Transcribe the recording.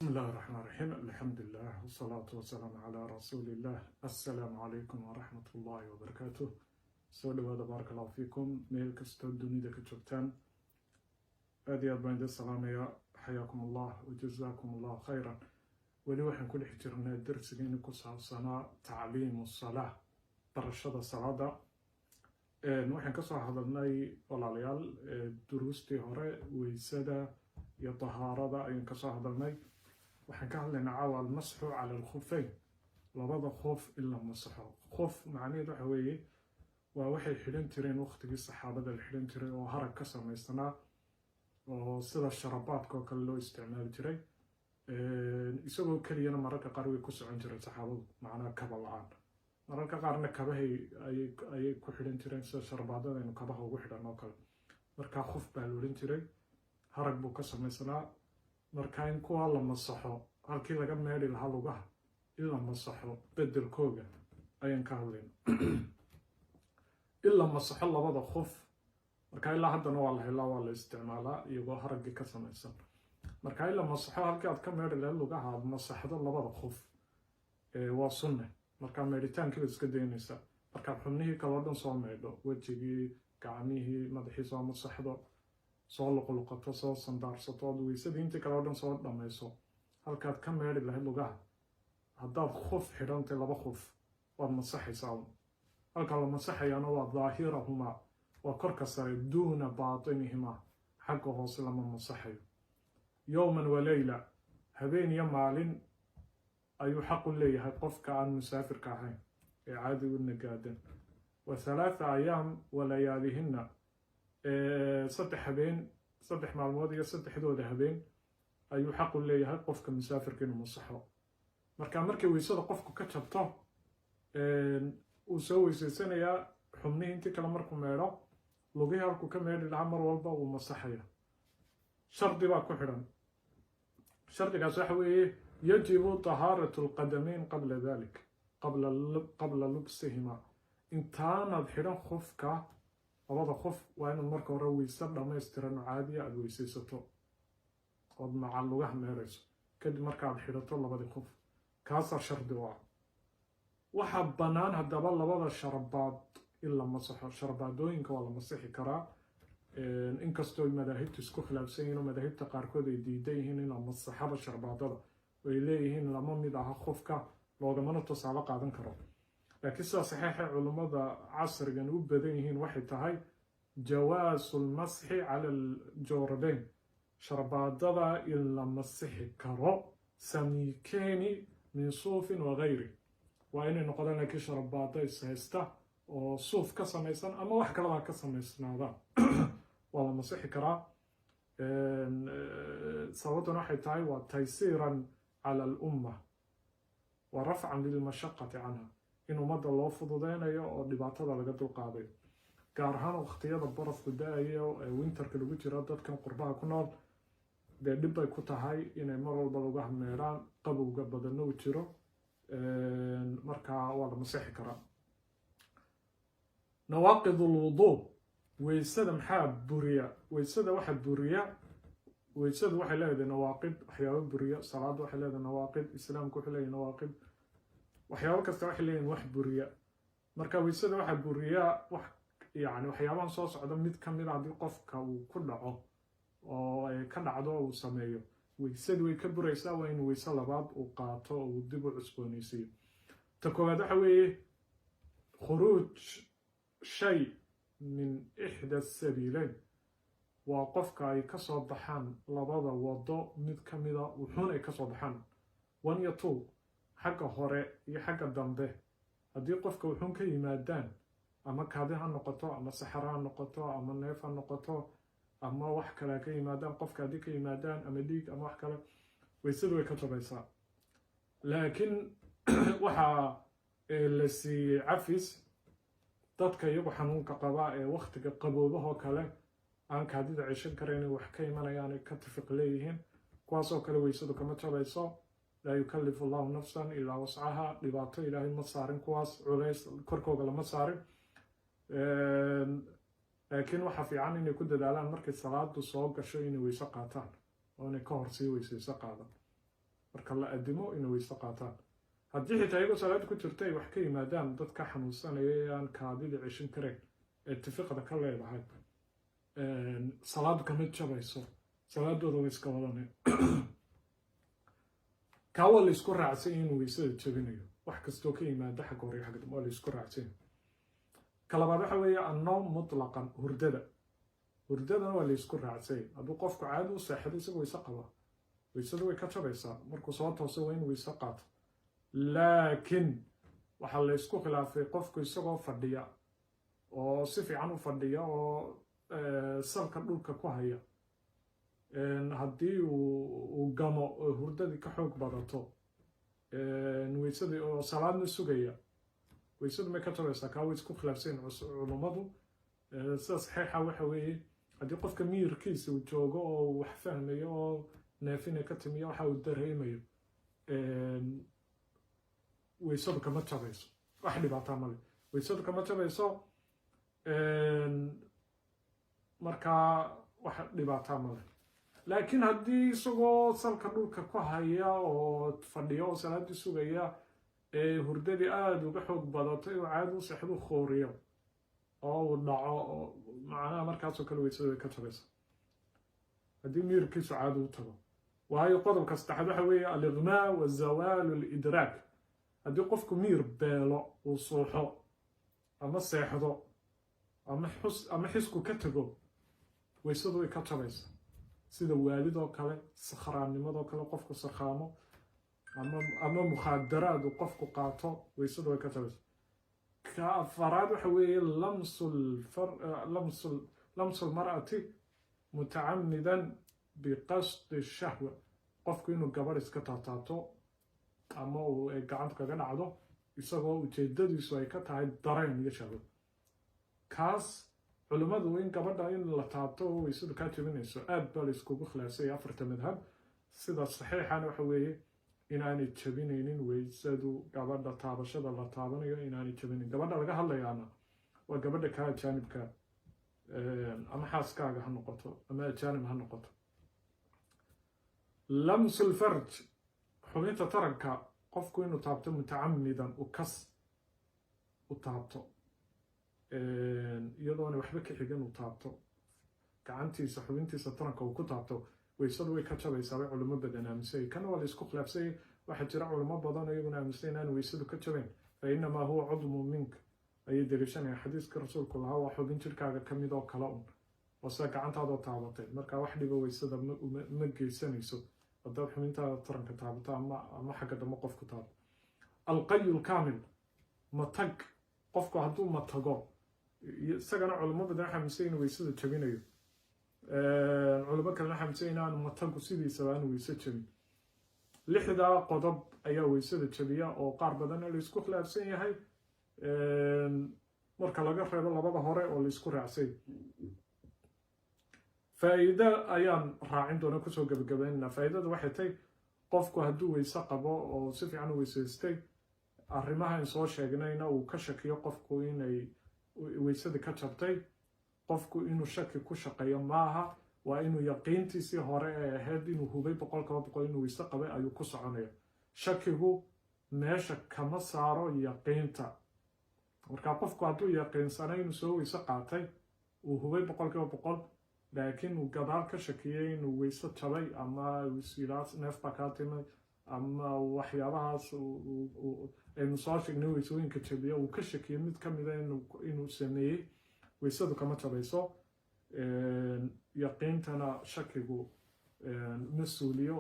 بسم الله الرحمن الرحيم، الحمد لله والصلاة والسلام على رسول الله. السلام عليكم ورحمة الله وبركاته. Soo dhawaada، بارك الله فيكم، meel kastoo dunida ka joogtaan aad iyo aad baan idin salaamaya. حياكم الله وجزاكم الله خيرا. Weli waxaan ku dhex jirnaa darsigeeni ku saabsanaa تعليم الصلاة، barashada salaada. Waxaan kasoo hadalnay, walaalayaal, duruustii hore weysada iyo tahaarada ayaan kasoo hadalnay. Waxaan ka hadlaynaa caawa المسح على الخفين، labada khuf in la masaxo. Khuf macnaheed waxa weeye waa waxay xidhan jireen waqtigii saxaabada la xidhan jiray oo harag ka samaysnaa oo sida sharabaadka oo kale loo isticmaali jiray. Isagoo keliyana mararka qaar way ku socon jireen saxaabadu, macnaha kaba la-aan. Mararka qaarna kabahay ayay ku xidhan jireen, sida sharabaadada aynu kabaha ugu xidhan oo kale. Markaa khuf baa la odhan jiray, harag buu ka samaysnaa. Marka in kuwa la masaxo halkii laga meedhi lahaa lugaha, in la masaxo bedelkooga ayaan ka hadlayna, in la masaxo labada khuf. Marka ilaa haddana waa la helaa, waa la isticmaalaa iyagoo haraggii ka samaysan. Marka in la masaxo halkii aad ka meedhi lahayd lugaha aad masaxdo labada khuf waa sunne. Marka meedhitaankii baad iska daynaysaa. Markaad xubnihii kaloo dhan soo meydho, wejigii, gacmihii, madaxii soo masaxdo, soo luqluqato, soo sandaarsato, ood weysadii intii kale o dhan soo dhammayso, halkaad ka meedhi lahayd lugaha haddaad khuf xidhantay, laba khuf waad masaxaysaa un. Halka la masaxayaana waa ظاهرهما، waa korka sare، دون باطنهما، xagga hoose lama masaxayo. يوما وليلة، habeen iyo maalin ayuu xaq u leeyahay qofka aan musaafirka ahayn ee caadi u nagaadan. وثلاثة أيام ولياليهن، 3 habeen, 3 maalmood iyo saddexdooda habeen ayuu xaq u leeyahay qofka musaafirka inuu masaxo. Marka markay weysada qofku ka jabto, uu soo weysaysanayaa. Xubnihii intii kale markuu meedho, lugihii halkuu ka meedhi lahaa mar walba uu masaxaya. Shardi baa ku xidhan. Shardigaas waxa weeye: يجب طهارة القدمين قبل ذلك، قبل لبسهما. Intaanaad xidhan khufka, labada khuf, waa inaad marka hore weyse dhammaystiran oo caadiya aada weysaysato ood maca lugaha meedhayso. Kadib markaad xidhato labadii khuf, kaasaa shardi u ah. Waxaa bannaan haddaba labada sharabaad in la masaxo. Sharabaadooyinka waa la masixi karaa, inkastoo madaahibtu isku khilaafsan yihiin oo madaahibta qaarkood ay diidan yihiin in la masaxaba sharbaadada, oo ay leeyihiin lama mid aha khufka, loogamana tusaale qaadan karo. Laakiin sida saxiixa culummada casrigan u badan yihiin waxay tahay جواز المسح على الجوربين، sharbaadada in la masixi karo، سميكين من صوف وغيره. Waa inay noqdaan laakiin sharabaado ishaysta oo suuf ka samaysan ama wax kalaba ka samaysnaadaan, waa la masixi karaa. Sababtuna waxay tahay waa تيسيرا على الأمة ورفعا للمشقة عنها، in ummadda loo fududeynayo oo dhibaatada laga dulqaadayo, gaar ahaan waqtiyada barafku da-ayo ee winterka lagu jiro. Dadkan qurbaha ku nool dee dhib bay ku tahay inay mar walba lugaha meedhaan, qabowga badanna uu jiro. Marka waa la masixi karaa. نواقض الوضوء، weysada maxaa buriya? Weysada waxa buriya, weysadu waxay leedahay nawaaqid, waxyaabo buriya. Salaadda waxay leedahay nawaaqid, islaamku wuxuu leeyahay nawaaqid, waxyaabo kasta waxay leeyihin wax buriya. Marka weysada waxa buriya wax, yani waxyaabahan soo socda mid ka mid a haddii qofka uu ku dhaco oo ay ka dhacdo uu sameeyo, weysadii way ka buraysaa. Waa inuu weyse labaad uu qaato oo uu dib u cusboonaysiiyo. Ta koowaad waxa weeye خروج شيء من إحدى السبيلين، waa qofka ay ka soo baxaan labada wado mid ka mida, wuxuun ay ka soo baxaan, one iyo two, xagga hore iyo xagga dambe. Haddii qofka wuxuun ka yimaadaan, ama kaadi ha noqoto, ama saxaro ha noqoto, ama neef ha noqoto, ama wax kale ka yimaadaan, qofka haddii ka yimaadaan, ama dhiig ama wax kale, weysadu way ka jabaysaa. Laakiin waxaa la siiyey cafis dadka iyagu xanuunka qaba ee waktiga qaboobahoo kale aan kaadida ceshan karayn, wax ka imanayaan, ay ka tifiq leeyihiin. Kuwaasoo kale weysadu kama jabayso. لا يكلف الله نفسا إلا وسعها. Dhibaato Ilaahay ma saarin kuwaas, culays korkooga lama saarin. Laakiin waxaa fiican inay ku dadaalaan markay salaadu soo gasho inay weyse qaataan oo inay ka hor sii weysayso qaadan. Marka la adimo inay weyse qaataan. Haddii xitaa iyagoo salaada ku jirta ay wax ka yimaadaan, dadka xanuunsanaya ee aan kaadida ceshin karayn ee tifiqda ka leedahay, salaadu kama jabayso, salaadooda way iska wadanaya. Kaa waa la isku raacsan inuu weysada jabinayo. Wax kastoo ka yimaada xagga hore iyo xagga dambe waa la isku raacsan. Ka labaad waxa weeye النوم مطلقا, hurdada. Hurdadana waa la isku raacsay. Hadduu qofku caadi u seexdo isagoo weyse qaba, weysadu way ka jabaysaa. Markuu soo tooso waa in weyse qaato. Laakiin waxaa la isku khilaafay qofku isagoo fadhiya oo si fiican u fadhiya oo salka dhulka ku haya, haddii uu gamo oo hurdadii ka xoog badato weysadii, oo salaadna sugaya, weysadu may ka jabaysaa? Kaa way isku khilaafsayn culummadu. Sida saxiixa waxa weeye, haddii qofka miyirkiisa uu joogo oo wax fahmayo oo neefina ka timiyo waxa uu dareemayo, weysadu kama jabayso. Wax dhibaataa male, weysadu kama jabayso. Markaa wax dhibaataa male. Laakiin haddii isagoo salka dhulka ku haya oo fadhiya oo salaaddii sugaya ee hurdadii aada uga xoog badato, inuu caadi u seexdu khooriyo oo uu dhaco, oo macnaha markaasoo kale weysadu way ka jabaysa haddii miyirkiisu caadi u tago. Waayo, qodobka saddexaad waxa weeye الإغماء وزوال الإدراك. Haddii qofku miyir beelo, uu suuxo ama seexdo ama xus ama xisku ka tago, weysadu way ka jabaysa, sida waalidoo kale, sakhraannimadoo kale, qofku sarkhaamo ama mukhaadaraad uu qofku qaato, weysadu way ka jabaysa. Ka afaraad waxa weeye لمس المرأة متعمدا بقصد الشهوة. Qofku inuu gabadh iska taataabto ama uu gacanta kaga dhacdo isagoo ujeedadiisu ay ka tahay dareen iyo shahwo, kaas culimmadu in gabadha in la taabto oo weysadu kaa jebinayso aad baa la iskugu khilaafsanya afarta madhab. Sida saxiixana waxa weeye inaanay jebinaynin weysadu, gabadha taabashada la taabanayo inaanay jebinayn. Gabadha laga hadlayaana waa gabadha kaa ajaanibka, ama xaaskaaga ha noqoto ama ajaanib ha noqoto. لمس الفرج, xubinta taranka qofku inuu taabto متعمدا, u kas u taabto iyadoona waxba ka xigan, uu taabto gacantiisa xubintiisa taranka uu ku taabto, weysadu way ka jabaysaa bay culimo badan aaminsanyay. Kana waa la isku khilaafsanyay. Waxaa jira culimo badan oo iyaguna aaminsan inaan weysadu ka jabayn. فإنما هو عضو منك ayay deliishanayaan, xadiiska rasuulku lahaa waa xubin jirkaaga ka mid oo kale un oo sida gacantaadoo taabatay. Marka wax dhiba weysada ma geysanayso haddaad xubintaada taranka taabato ama xagga dambe qofku taabto. القيء الكامل, matag. Qofku hadduu matago, isagana culimo badan waxaa aaminsan inuu weysada jabinayo. Culimo kalena waxaa aaminsan inaanu matagu sidiisaba aanu weyse jabin. Lixdaa qodob ayaa weysada jabiya oo qaar badanna la isku khilaafsan yahay, marka laga reebo labada hore oo la isku raacsay. Faa'iido ayaan raacin doona, kusoo gebagabaynana. Faa'iidada waxay tahay, qofku hadduu weyse qabo oo si fiican u weysaystay, arrimahan soo sheegnayna uu ka shakiyo qofku inay weysadii ka jabtay, qofku inuu shaki ku shaqeeyo maaha. Waa inuu yaqiintiisii hore ee ahayd inuu hubay 100% inuu weyse qabay ayuu ku soconaya. Shakigu meesha kama saaro yaqiinta. Marka qofku hadduu yaqiinsanay inuu soo weyse qaatay, uu hubay 100%, laakiin uu gadaal ka shakiyey inuu weyse jabay ama is neef baa kaa timay ama waxyaabahaas aynu soo sheegnay weysooyinka jabiya uu ka shakiyey mid ka mida inuu sameeyey, weysadu kama jabayso. Yaqiintana shakigu ma suuliyo.